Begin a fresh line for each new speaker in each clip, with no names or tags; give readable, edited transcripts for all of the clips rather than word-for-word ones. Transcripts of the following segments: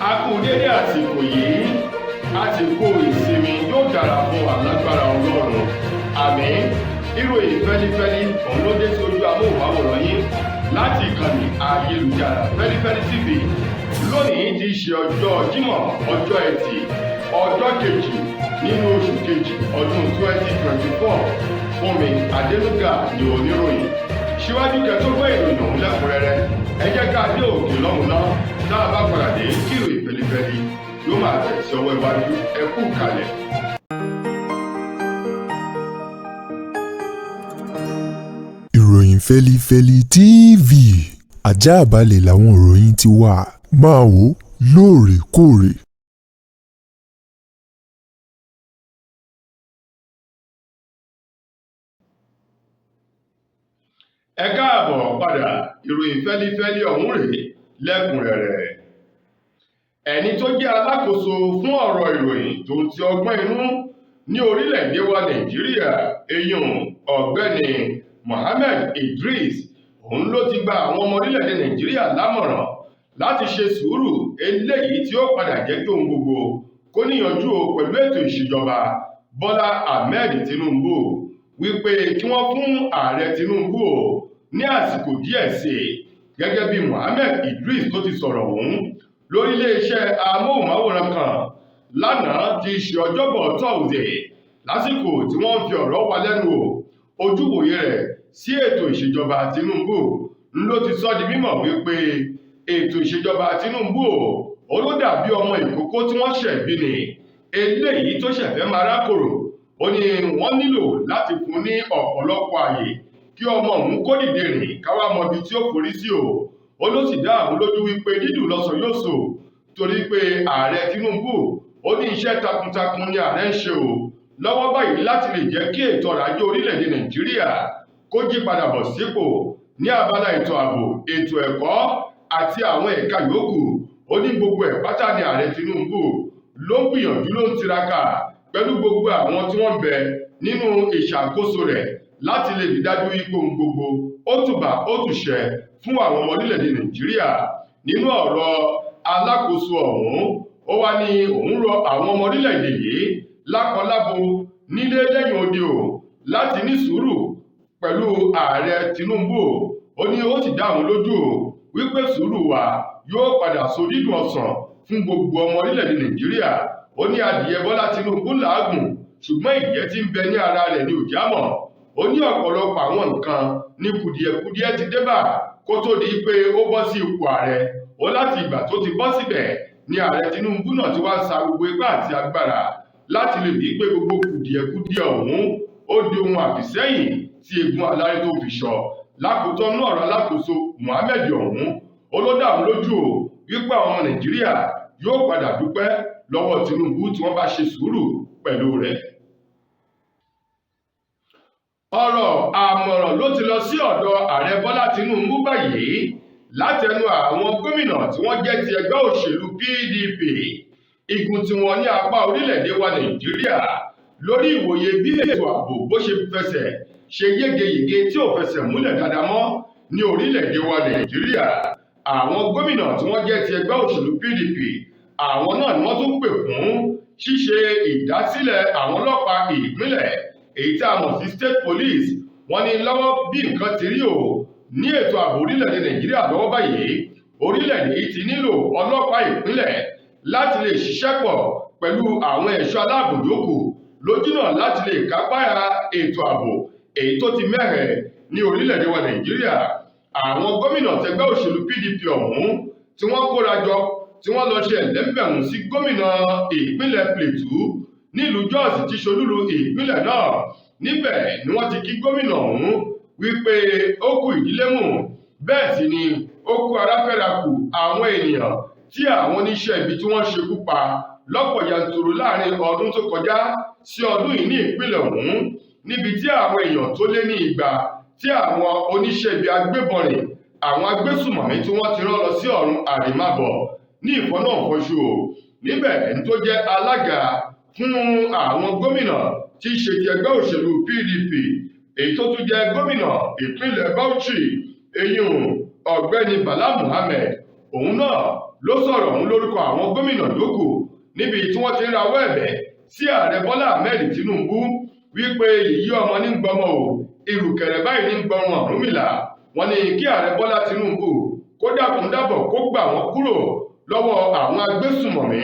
A kú dédé àsìkò yìí, àsìkò ìsinmi yóò dára fún wa lágbára Ọlọ́run, àmín. Ìròyìn fẹ́lifẹ́li òun ló dé sí ojú amóhùnmáwòrán yín láti ìkànnì ayélujára Fẹ́lifẹ́li TV. Lónìí ti ṣe ọjọ́ Jímọ̀, ọjọ́ Ẹtì, ọjọ́ kejì nínú oṣù kejì ọdún 2024. Fúnmi Adénúgà ni oníròyìn. Síwájú kẹ́ tó gbọ́ ìròyìn ọ̀hún lẹ́kùnrẹ́rẹ́, ẹ jẹ́ ká dé òkè lọ́hùn náà. Tá a bá padà dé, kí ìròyìn fẹ́lifẹ́li yóò máa tẹ̀ sí ọwọ́ iwájú. Ẹ kú kalẹ̀.
Ìròyìn Fẹ́lifẹ́li TV, àjààbálẹ̀ làwọn ìròyìn ti wà, máa wò lóòrèkóòrè.
Ẹ káàbọ̀ padà. Ìròyìn fẹ́lifẹ́li ọ̀hún rèé lẹ́kùnrẹ́rẹ́. Ẹni tó jẹ́ alákòóso fún ọ̀rọ̀ ìròyìn tó ń ti ọgbọ́n inú ní orílẹ̀-èdè wa Nàìjíríà, eyín ọ̀gbẹ́ni Mohammed Idris, òun ló ti gba àwọn ọmọ orílẹ̀-èdè Nàìjíríà lámọ̀ràn láti ṣe sùúrù eléyìí tí ó padà jẹ́ kí ohun gbogbo kó níyanjú o pẹ̀lú ètò ìṣèjọba Bọ́lá Ahmed Tinubu, wípé kí wọ́n fún ààrẹ Tinubu o ní àsìkò díẹ̀ sí i. Gẹ́gẹ́ bí Mohammed Idris tó ti sọ̀rọ̀ ọ̀hún lórí iléeṣẹ́ amóhùnmáwòrán kan lánàá ti ṣe ọjọ́bọ̀ Tọ́sídẹ̀ẹ́, lásìkò tí wọ́n fi ọ̀rọ̀ wa lẹ́nu wò ojúwòye rẹ̀ sí ètò ìṣèjọba Tinubu, ló ti sọ di mímọ̀ wípé ètò ìṣèjọba Tinubu ó ló dàbí ọmọ ìkókó tí wọ́n ṣẹ̀ bí ni, eléyìí tó ṣẹ̀fẹ̀ máa rákòrò. Ó ní wọ́n nílò láti fún ní ọ̀pọ̀lọpọ̀ àyè kí ọmọ òun kó dìde rìn káwá mọ ibi tí ó forí sí o. Ó ló sì dá àwọn lójú wípé dídùn lọ́sàn yóò sò, torí pé ààrẹ Tinubu ó ní iṣẹ́ takuntakun ni ààrẹ ń ṣe o lọ́wọ́ báyìí láti lè jẹ́ kí ètò ọrọ̀ ajé orílẹ̀-èdè Nàìjíríà kó jí padà bọ̀ sípò ní abala ètò ààbò, ètò ẹ̀kọ́ àti àwọn ẹ̀ka yòókù. Ó ní gbogbo ẹ̀ pátá ni ààrẹ Tinubu ló ń gbìyànjú, ló ń tiraka pẹ̀lú gbogbo àwọn tí wọ́n ń bẹ nínú ìṣàkóso rẹ̀ láti lè rí dájú wípé ohun gbogbo ó tùbà ó tùṣẹ fún àwọn ọmọ orílẹ̀-èdè Nàìjíríà. Nínú ọ̀rọ̀ alákòóso ọ̀hún, ó wá ní òun rọ àwọn ọmọ orílẹ̀-èdè yìí lákọlábo nílé lẹ́yìn odi o láti ní sùúrù pẹ̀lú ààrẹ Tinubu. Ó ní ó sì dá àwọn lójú o wípé sùúrù wa yóò padà so dídùn ọsàn fún gbogbo ọmọ orílẹ̀-èdè Nàìjíríà. Ó ní adìyẹ Bọ́lá Tinubu làágùn, ṣùgbọ́n ìyẹ́ tí ń bẹ ní ara rẹ̀ ni ò já mọ̀. Ó ní ọ̀pọ̀lọpọ̀ àwọn nǹkan ní kùdìẹ̀kudiẹ ti débà kó tó di pé ó bọ́ sí ipò ààrẹ. Ó láti ìgbà tó ti bọ́ síbẹ̀ ni ààrẹ Tinubu náà ti wá sa gbogbo ipá àti agbára láti lè rí pé gbogbo kùdìẹ̀kudiẹ ọ̀hún ó di ohun àfìsẹ́yìn tí egun aláré tó fi sọ. Lákòótọ́ náà, ọ̀rọ̀ alákòóso Mohammed ọ̀hún, ó ló dà wọ́n lójú o wípé àwọn ọmọ Nàìjíríà yóò padà dúpẹ́ lọ́wọ́ Tinubu tí wọ́n bá ṣe sùúrù pẹ̀lú rẹ̀. Ọ̀rọ̀ àmọ̀ràn ló ti lọ sí ọ̀dọ̀ ààrẹ Bọ́lá Tinubu báyìí látẹnu àwọn gómìnà tí wọ́n jẹ́ ti ẹgbẹ́ òṣèlú PDP igun tiwọn ní apá orílẹ̀-èdè wa Nàìjíríà lórí ìwòye bí ètò ààbò bó ṣe fẹsẹ̀ ṣe yégeyège tí ò fẹsẹ̀ múlẹ̀ dáadáa mọ́ ní orílẹ̀-èdè wa Nàìjíríà. Àwọn gómìnà tí wọ́n jẹ́ ti ẹgbẹ́ òṣèlú PDP, àwọn náà ni wọ́n tún pè fún ṣíṣe ìdásílẹ̀ àwọn ọlọ́pàá ìpínlẹ̀, èyí tí a mọ̀ sí state police. Wọ́n ní lọ́wọ́ bí nǹkan ti rí o ní ètò ààbò orílẹ̀-èdè Nàìjíríà lọ́wọ́ báyìí, orílẹ̀-èdè yìí ti nílò ọlọ́pàá ìpínlẹ̀ láti lè ṣiṣẹ́ pọ̀ pẹ̀lú àwọn ẹ̀ṣọ́ aláàbò yòókù lójúnà láti lè kápá ètò ààbò èyí tó ti mẹ́hẹ̀ ní orílẹ̀-èdè wa Nàìjíríà. Àwọn gómìnà tẹgbẹ́ òṣèlú PDP ọ̀hún tí wọ́n kóra jọ tí wọ́n lọ ṣe ẹ̀lẹ́mbẹ̀rún sí gómìnà ìpínlẹ̀ Plateau nílùú Jos tí ṣolúlu ìpínlẹ̀ náà. Níbẹ̀ ni wọ́n ti kí gómìnà ọ̀hún wípé ó kú ìdílé mú, bẹ́ẹ̀ sì ni ó kú aráfẹ́ra kù àwọn ènìyàn tí àwọn oníṣẹ́ ibi tí wọ́n ṣekú pa lọ́pọ̀ yanturu láàrin ọdún tó kọjá sí ọdún yìí ní ìpínlẹ̀ ọ̀hún, níbi tí àwọn èèyàn tó lé ní igba tí àwọn oníṣẹ́ ibi agbébọnrìn, àwọn agbésùmọ̀mí tí wọ́n ti rán lọ sí ọ̀run àrèmábọ̀ ní ìfọ́nàfọ́nṣu o. Níbẹ̀ ẹni tó jẹ́ alága fún àwọn gómìnà tí í ṣe ti ẹgbẹ́ òṣèlú PDP, èyí tó tún jẹ́ gómìnà ìpínlẹ̀ Bauchi, eyín ọ̀gbẹ́ni Bala Muhammed, Òun náà ló sọ̀rọ̀ ọ̀hún lórúkọ àwọn gómìnà yòókù níbi tí wọ́n ti ń rawọ́ ẹ̀bẹ̀ sí ààrẹ Bọ́lá Ahmed Tinubu wípé yìí ọmọ ní gbọmọ o, ìrùkẹ̀rẹ̀ báyìí ní gbọmọ Ọ̀rúnmìlà. Wọ́n ní kí ààrẹ Bọ́lá Tinubu kó dákun dábọ̀ kó gbà wọ́n kúrò lọ́wọ́ àwọn agbésùmọ̀mí,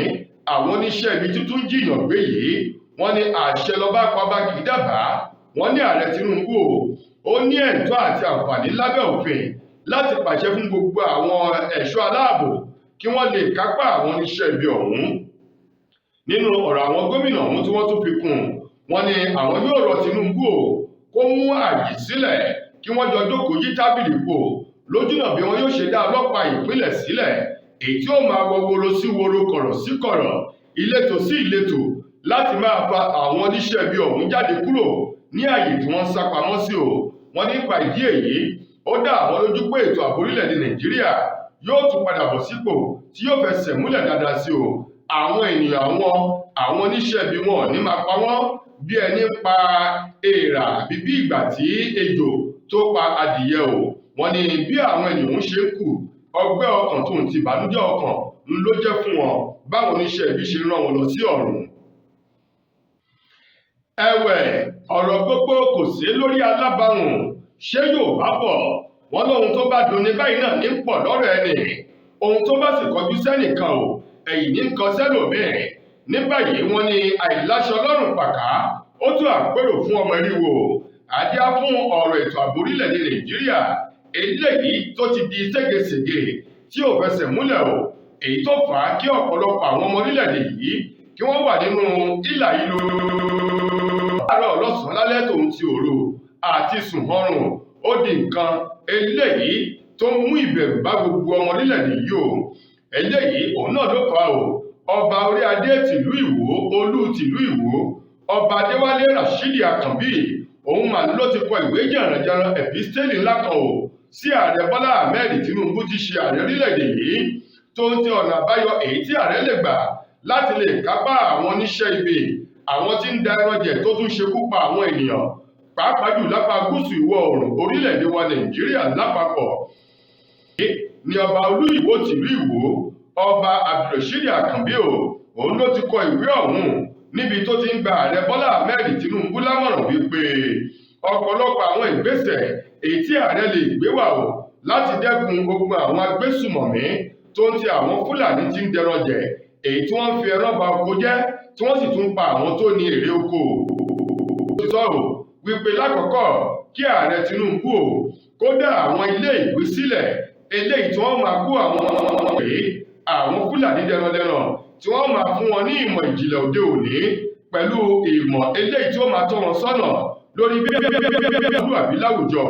àwọn oníṣẹ́ ibi tuntun jìyàn gbé yìí. Wọ́n ní àṣẹ lọ́ba pàbá kì í dábàá. Wọ́n ní ààrẹ Tinubu ó ní ẹ̀tọ́ àti àǹfààní lábẹ́ òfin láti pàṣẹ fún gbogbo àwọn ẹ̀ṣọ́ aláàbò kí wọ́n lè kápá àwọn oníṣẹ́ ibi ọ̀hún. Nínú ọ̀rọ̀ àwọn gómìnà ọ̀hún tí wọ́n tún fi kún, wọ́n ní àwọn yóò rọ Tinubu o kó mú àyè sílẹ̀ kí wọ́n jọ jókòó yí tábìlì pò lójúnà bí wọn yóò ṣe dá ọlọ́pàá ìpínlẹ̀ sílẹ̀, èyí tí ó máa wọ woro sí woro, kọ̀rọ̀ sí kọ̀rọ̀, ìletò sí ìletò, láti máa fa àwọn oníṣẹ́ ibi ọ̀hún jáde kúrò ní àyè tí wọ́n ń sá pamọ́ sí o. Wọ́n nípa ìdí èyí, ó dá àwọn lójú pé ètò ààbò orílẹ̀-èdè Nàìjíríà yóò tún padà bọ̀ sípò tí yóò fẹsẹ̀ múlẹ̀ dáadáa sí o. Àwọn ènìyàn àwọn oníṣẹ́ ibi wọn ò ní máa pa wọ́n bí ẹni pa èèrà àbí bí ìgbà tí ejò tó pa adìyẹ o. Wọ́n ní bí àwọn ènìyàn ń ṣe ń kù, ọgbẹ́ ọkàn tó ń ti ìbànújẹ́ ọkàn ló jẹ́ fún wọn báwọn oníṣẹ́ ibi ṣe rán wọn lọ sí ọ̀run. Ẹ̀wẹ̀, ọ̀rọ̀ gbogbo kò sí lórí alábàáhùn, ṣé Yorùbá bọ̀ wọ́n lóhun tó bá dunni báyìí náà ní pọ̀ lọ́rọ̀ ẹni, ohun tó bá sì kọjú sẹ́nìkan o, ẹ̀yìn ní nǹkan sẹ́lòmíì. Ní báyìí wọ́n ní àìláṣọ lọ́rùn pàká ó tún àpérò fún ọmọ eriwo àdíá fún ọ̀rọ̀ ètò ààbò orílẹ̀-èdè Nàìjíríà eléyìí tó ti di ségesège tí ò fẹsẹ̀ múlẹ̀ o, èyí tó fà á kí ọ̀pọ̀lọpọ̀ àwọn ọmọ orílẹ̀-èdè yìí kí wọ́n wà nínú ìlà ìlò láàárọ̀ lọ́sàn-án lálẹ́ tòun ti òru àti sùn ọrùn ó di nǹkan eléyìí tó ń mú ìbẹ̀rù bá gbogbo ọmọ orílẹ̀-èdè yìí o. Eléyìí òun náà ló fà á o. Ọba orí adé tìlú Ìwó, olú tìlú Ìwó, ọba Adéwálé Rashidi Àkànbí, òun mà ló ti kọ ìwé jàǹrànjàǹràn ẹ̀písítẹ́lì ńlá kan o sí ààrẹ Bọ́lá Ahmed Tinubu ti ṣe ààrẹ orílẹ̀-èdè yìí, tó ń tẹ ọ̀nà àbáyọ èyí tí ààrẹ lè gbà láti lè kápá àwọn oníṣẹ́ ibi, àwọn tí ń da ẹran jẹ tó tún ṣekú pa àwọn ènìyàn, pàápàá jù lápá gúúsù ìwọ̀ oòrùn orílẹ̀-èdè wa Nàìjíríà lápapọ̀. Ní ọba olú Ìwó tìlú Ìwó, ọba Abdulrasheed Àkànbí o, òun ló ti kọ ìwé ọ̀hún níbi tó ti ń gba ààrẹ Bọ́lá Ahmed Tinubu lámọ̀ràn wípé ọ̀pọ̀lọpọ̀ àwọn ìgbésẹ̀ èyí tí ààrẹ lè gbé wà o láti dẹ́kun ogun àwọn agbésùmọ̀mí tó ń ti àwọn Fúlàní tí ń dẹran jẹ, èyí tí wọ́n ń fi ẹran ba oko jẹ́ tí wọ́n sì tún pa àwọn tó ní èrè oko. Ó ti sọ̀rọ̀ wípé lákọ̀ọ́kọ́ kí ààrẹ Tinubu o kó dá àwọn ilé ìwé sílẹ̀ eléyìí tí wọ́n máa kó àwọn ọmọ àwọn Fúlàní dẹrandẹran tí wọ́n máa fún wọn ní ìmọ̀ ìjìnlẹ̀ òde òní pẹ̀lú ìmọ̀ eléyìí tí ó máa tọ́ wọn sọ́nà lórí bí àbí láwùjọ.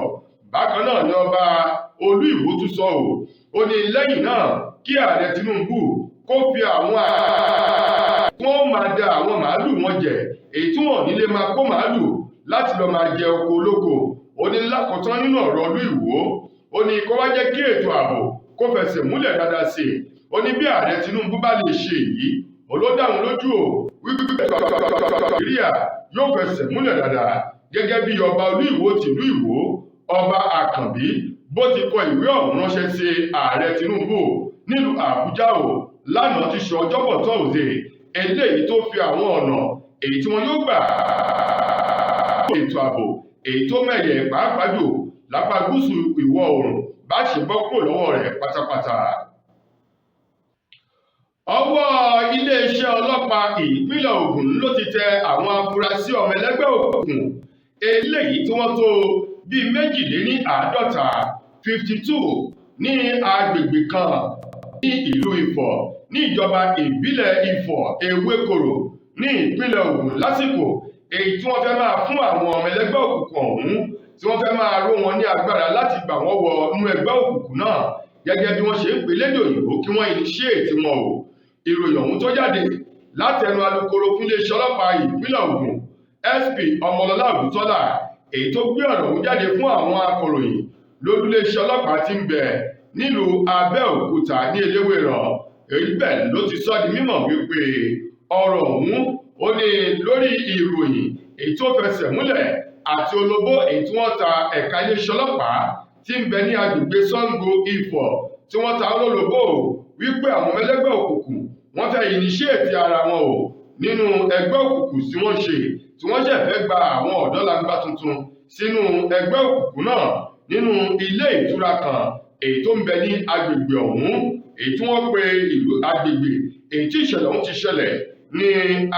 Bákan náà ni ọba olú Ìwó tún sọ ò, ó ní lẹ́yìn náà kí ààrẹ Tinubu kó fi àwọn tí wọ́n máa da àwọn màálù wọn jẹ, èyí tí wọ́n nílé máa kó màálù láti lọ máa jẹ oko olóko. Ó ní lákọ̀tán nínú ọ̀rọ̀ olú Ìwó, ó ní kó wá jẹ́ kí ètò ààbò kó fẹsẹ̀ múlẹ̀ dáadáa sí i. Ó ní bí ààrẹ Tinubu bá lè ṣe èyí, olódàrún lójú o wípé Nàìjíríà yóò fẹsẹ̀ múlẹ̀ dáadáa. Gẹ́gẹ́ bí ọba olú Ìwó tìlú Ìwó, ọba Àkànbí bó ti kọ ìwé ọ̀hún ránṣẹ́ sí ààrẹ Tinubu nílùú Àbújá o lánàá ti ṣe ọjọ́bọ̀ tọ́sídẹ̀ẹ́, eléyìí tó fi àwọn ọ̀nà èyí tí wọn yóò gbà ètò ààbò èyí tó mẹ̀yẹ pàápàá jù lápá gúúsù ìwọ̀ oòrùn bá ṣe bọ́ kúrò lọ́wọ́ rẹ̀ pátápátá. Ọwọ́ iléeṣẹ́ ọlọ́pàá ìpínlẹ̀ Ògùn ló ti tẹ àwọn afurasí ọmọ ẹlẹ́gbẹ́ òkùnkùn eléyìí tí wọ́n tó bíi 52 52 ní agbègbè kan ní ìlú Ifọ̀ ní ìjọba ìbílẹ̀ Ifọ̀ Ewékòró ní ìpínlẹ̀ Ògùn lásìkò èyí tí wọ́n fẹ́ máa fún àwọn ọmọ ẹlẹ́gbẹ́ òkùnkùn ọ̀hún tí wọ́n fẹ́ máa ró wọn ní agbára láti gbà wọ́n wọ inú ẹgbẹ́ òkùnkùn náà gẹ́gẹ́ bí wọ́n ṣe ń pè lédè òyìnbó kí wọ́n initiate wọn o. Ìròyìn ọ̀hún tó jáde látẹnu alukoro fún iléeṣẹ́ ọlọ́pàá ìpínlẹ̀ Ògùn SP Ọmọlọ́lá Ògúntọ́lá, èyí tó gbé ọ̀rọ̀ ọ̀hún jáde fún àwọn akọ̀ròyìn lólúléeṣẹ́ ọlọ́pàá tí ń bẹ nílùú Abẹ́òkúta ní Eléwéran. Èyí bẹ́ẹ̀ ló ti sọ di mímọ̀ wípé ọ̀rọ̀ ọ̀hún ó ní lórí ìròyìn èyí tó fẹsẹ̀ múlẹ̀ àti olóbó èyí tí wọ́n ta ẹ̀ka iléeṣẹ́ ọlọ́pàá tí ń bẹ ní agbègbè Sango Ifọ̀ Tí wọ́n ta lólobó wípé àwọn ọmọ ẹlẹ́gbẹ́ òkùnkùn wọ́n fẹ́ initiate ara wọn o nínú ẹgbẹ́ òkùnkùn tí wọ́n ṣe, tí wọ́n ṣẹ̀ fẹ́ gba àwọn ọ̀dọ́langba tuntun sínú ẹgbẹ́ òkùnkùn náà nínú ilé ìtura kan èyí tó ń bẹ ní agbègbè ọ̀hún, èyí tí wọ́n pe ìlú agbègbè èyí tí ìṣẹ̀lẹ̀ ọ̀hún ti ṣẹlẹ̀ ní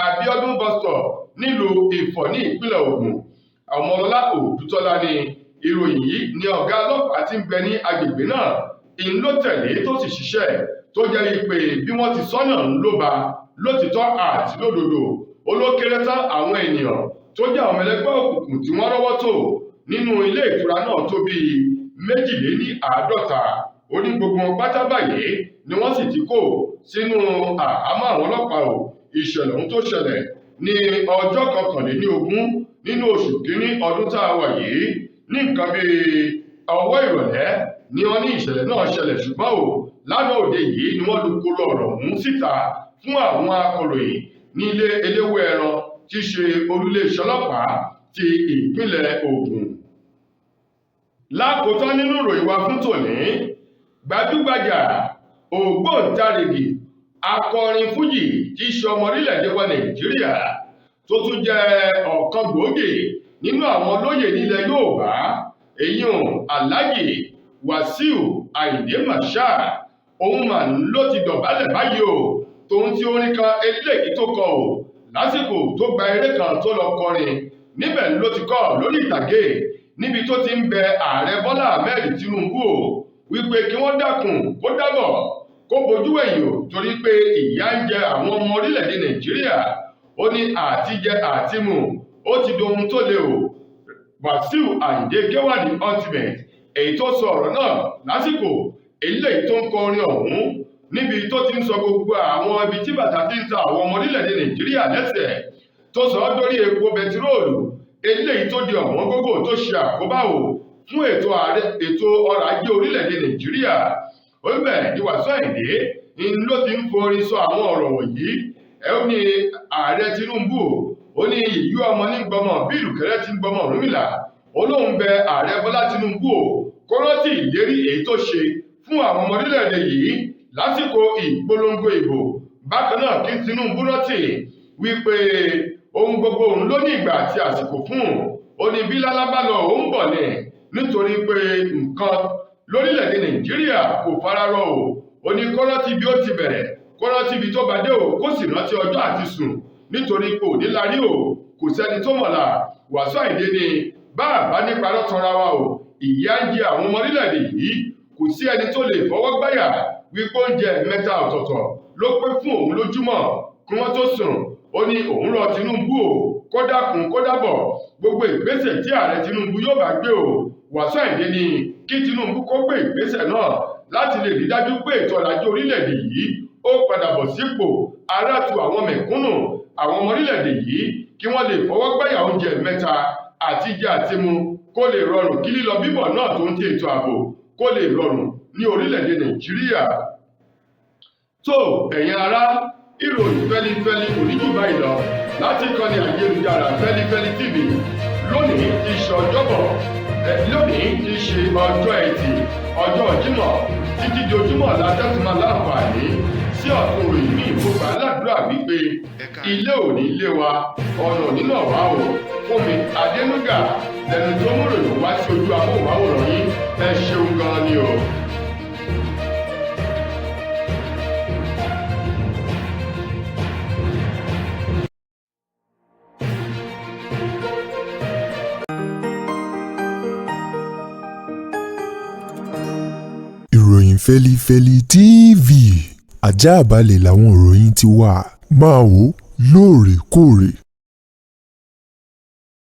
Abiodun Bus Stop nílùú Ifọ̀ ní ìpínlẹ̀ Ògùn. Ọmọlọ́lá Òdútọ́lá ní ìròyìn yìí ní ọ̀gá ọlọ́pàá tí ń bẹ ní agbègbè náà ń ló tẹ̀lé tó sì ṣiṣẹ́, tó jẹ́ wípé bí wọ́n ti sọ́nà ń ló ba lótìtọ́ àti lódodo. Olókéré tán àwọn ènìyàn tó jẹ́ àwọn ẹlẹ́gbẹ́ òkùnkùn tí wọ́n rọ́wọ́ tó nínú ilé ìtura náà tó bíi 52. Ó ní gbogbo wọn pátá báyìí ni wọ́n sì ti kó sínú àhámọ́ àwọn ọlọ́pàá o. Ìṣẹ̀lẹ̀ ohun tó ṣẹlẹ̀ ní ọjọ́ 21 nínú oṣù kínní ọdún tá a wà yìí ní nǹkan bíi ọwọ́ ìrọ̀lẹ́ ni wọ́n ní ìṣẹ̀lẹ̀ náà ṣẹlẹ̀, ṣùgbọ́n o lánàá òde yìí ni wọ́n lu koro ọ̀rọ̀ ọ̀hún síta fún àwọn akọ̀ròyìn nílé eléwé ẹran tí í ṣe olúléeṣẹ́ ọlọ́pàá ti ìpínlẹ̀ Ògùn. Lákòótán nínú ìròyìn wa fún tòní, gbajúgbajà ògbóǹtarìgì akọrin fújì tí í ṣe ọmọ orílẹ̀-èdè wa Nàìjíríà tó tún jẹ́ ọ̀kan gbòógì nínú àwọn olóyè nílẹ̀ Yorùbá, èyí Alhaji Wasiu Ayinde Marshal, òun mà ló ti dọ̀bálẹ̀ báyìí o, tòun ti orin kan eléyìí tó kọ o lásìkò tó gba eré kan tó lọ kọrin níbẹ̀ ló ti kọ lórí ìtàgé níbi tó ti ń bẹ ààrẹ Bọ́lá Ahmed Tinubu o wípé kí wọ́n dákun kó dábọ̀ kó bojú ẹ̀yìn o, torí pé ìyà ń jẹ àwọn ọmọ orílẹ̀-èdè Nàìjíríà. Ó ní àtijẹ àtimu ó ti dohun tó le o. Wasiu Ayinde K1 The Ultimate èyí tó sọ ọ̀rọ̀ náà lásìkò eléyìí tó ń kọ orin ọ̀hún níbi tó ti ń sọ gbogbo àwọn ibi tí bàtà ti ń ta àwọn ọmọ orílẹ̀-èdè Nàìjíríà lẹ́sẹ̀, tó sọ ọ́ dórí epo bẹtiróòlù eléyìí tó di ọ̀wọ́n gógó tó ṣe àkóbá o fún ètò ọrọ̀ ajé orílẹ̀-èdè Nàìjíríà. Ó bẹ̀ ní Wasiu Ayinde ló ti ń forin sọ àwọn ọ̀rọ̀ wọ̀nyí. Ẹ ó ní ààrẹ Tinubu ó ní ìyú ọmọ ní gbọmọ bí ìrùkẹ̀rẹ̀ ti ń gbọmọ Ọ̀rúnmìlà. Ó lóun bẹ ààrẹ Bọ́lá Tinubu o kó rántí ìlérí èyí tó ṣe fún àwọn ọmọ orílẹ̀-èdè yìí lásìkò ìpolongo ìbò. Bákan náà kí Tinubu rántí wípé ohun gbogbo òun ló ní ìgbà àti àsìkò fún un. Ó ní bí lálá bá lọ òun bọ̀ ni, nítorí pé nǹkan lórílẹ̀-èdè Nàìjíríà kò fararọ o. Ó ní kó rántí bí ó ti bẹ̀rẹ̀, kó rántí ibi tó bá dé o, kó sì rántí ọjọ́ àti sùn, nítorí pé òní la rí o, kò sẹ́ni tó mọ̀la. Wasiu Ayinde ni bá àbá nípa lọ́tọ́ra wa o, ìyà ń jẹ àwọn ọmọ orílẹ̀-èdè yìí, kò sí ẹni tó lè fọwọ́ gbáyà wípé oúnjẹ mẹ́ta ọ̀tọ̀ọ̀tọ̀ ló pé fún òun lójúmọ́ kí wọ́n tó sùn. Ó ní òun rọ Tinubu o kó dákun kó dábọ̀ gbogbo ìgbésẹ̀ tí ààrẹ Tinubu yóò bá gbé o. Wasiu Ayinde ni kí Tinubu kó gbé ìgbésẹ̀ náà láti lè rí dájú pé ètò ọrọ̀ ajé orílẹ̀-èdè yìí ó padà bọ̀ sípò, ara tu àwọn mẹ̀kúnnù àwọn ọmọ orílẹ̀-èdè yìí kí wọ́n lè fọwọ́ gbáyà oúnjẹ mẹ́ta àti jẹ àti mu kó lè rọrùn, kí lílọ bíbọ̀ náà tó ń ti ètò ààbò kó lè rọrùn ní orílẹ̀-èdè Nàìjíríà. Tó ẹ̀yin ará, ìròyìn fẹ́lifẹ́li kò ní jù báyìí lọ láti kọ́ni ayélujára Fẹ́lifẹ́li TV lónìí ti ṣe ọjọ́bọ̀, lónìí ti ṣe ọjọ́ Ẹtì, ọjọ́ Jímọ̀, títí di ojúmọ́ ọ̀la tẹ́tù máa láǹfààní sí ọ̀tún ìròyìn míì. Mo gbà á ládùúrà wípé ilé ò ní lé wa, ọ̀nà ò ní nà wá o. Fúnmi Adénúgà lẹnu tó mú ìròyìn wá sí ojú amóhùnmáwòrán yín. Ẹ ṣeun gan ni o.
Ìròyìn Fẹ́lifẹ́li TV ajáàbalẹ̀ làwọn ìròyìn ti wà, máa wò lóòrèkóòrè.